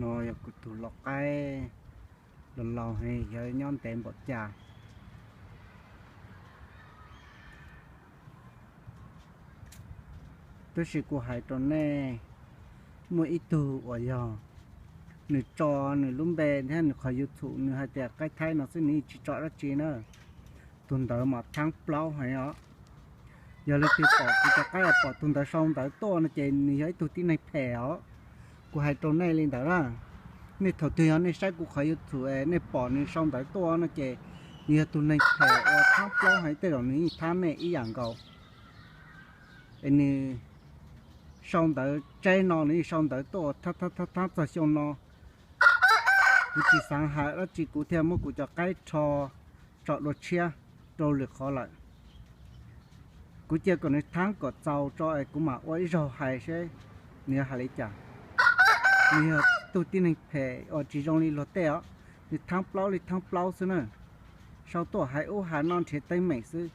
No yog kuv tus lau qaib, los laus heev, yog nyob ntev npaum cas. Tab sis kuv hais rau nej, muaj ib tug uas yog nws tso nws lub npe thiab nws qhov YouTube, nws hais tias qaib thaib no xwb, nws yeej tsis tso dab tsi na. Tus ntawd mas thaab plaub heev os. Yog leej twg pom kuv cov qaib, pom tus ntawd sau ntawv tuaj no ces nws yog ib tug tib neeg phem os. Kuv hais rau nej li ntawd na. Nej thaum twg yog nej saib kuv qhov YouTube es nej pom nws sau ntawv tuaj no ces nws yog tus neeg phem uas thaab plaub heev, tej zaum nws yeej thaab nej ib yam nkaus. Es nws sau ntawv tseb no, nws yeej sau ntawv tuaj thaab thaab txog xyoo no. Kuv tsis xaav hais dab tsi, kuv thiaj muab kuv cov qaib rho tso dua tshiab rau lwm qhov lawm. Kuv cia kom nws thaab kom txaus tso es kuv mam ua ib zaug hais seb nws yuav hais li cas. Nws yog tug tib neeg phem uas tsis zoo li luag tej os. Nws thaab plaub li thaab plaub xwb na, sau tuaj hais ub hais no nrhiav teeb meem xwb.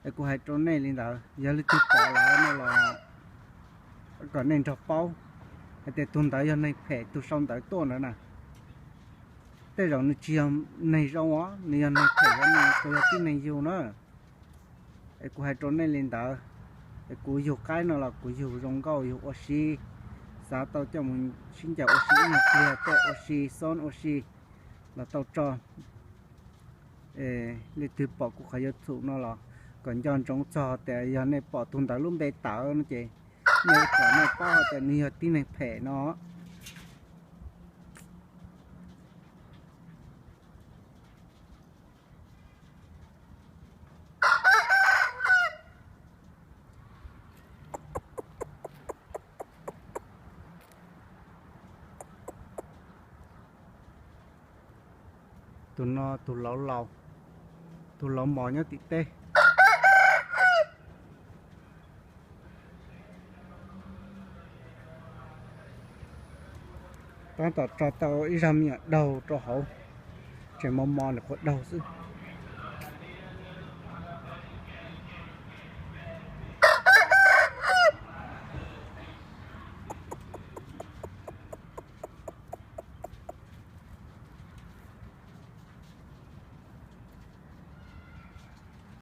Es kuv hais rau nej li ntawd, yog leej twg pom lawm no los kom nej nrog paub hais tias tus ntawd yog neeg phem, tus sau ntawv tuaj ntawd na. Tej zaum nws tsis yog neeg zoo os, nws yog neeg phem, nws puas yog tib neeg yug na. Es kuv hais rau nej li ntawd, es kuv yug qaib no los kuv yug zoo nkauj, yug ua si, xav tau coj mus sib ncaws ua si ib nyuag pliag, tej ua si, xoob ua si los tau tso. Leej twg pom kuv qhov YouTube no los kom nco ntsoov txog tias yog nej pom tus ntawd lub npe tawm no ces nej kom nej paub hais tias nws yog tib neeg phem no. Tus no tus lauv laus, tus lauv mos nyob tim teb. Tab tom tso tau ib zag me nyuam daug rau hauv, tseem mos mos nws quas daug xwb.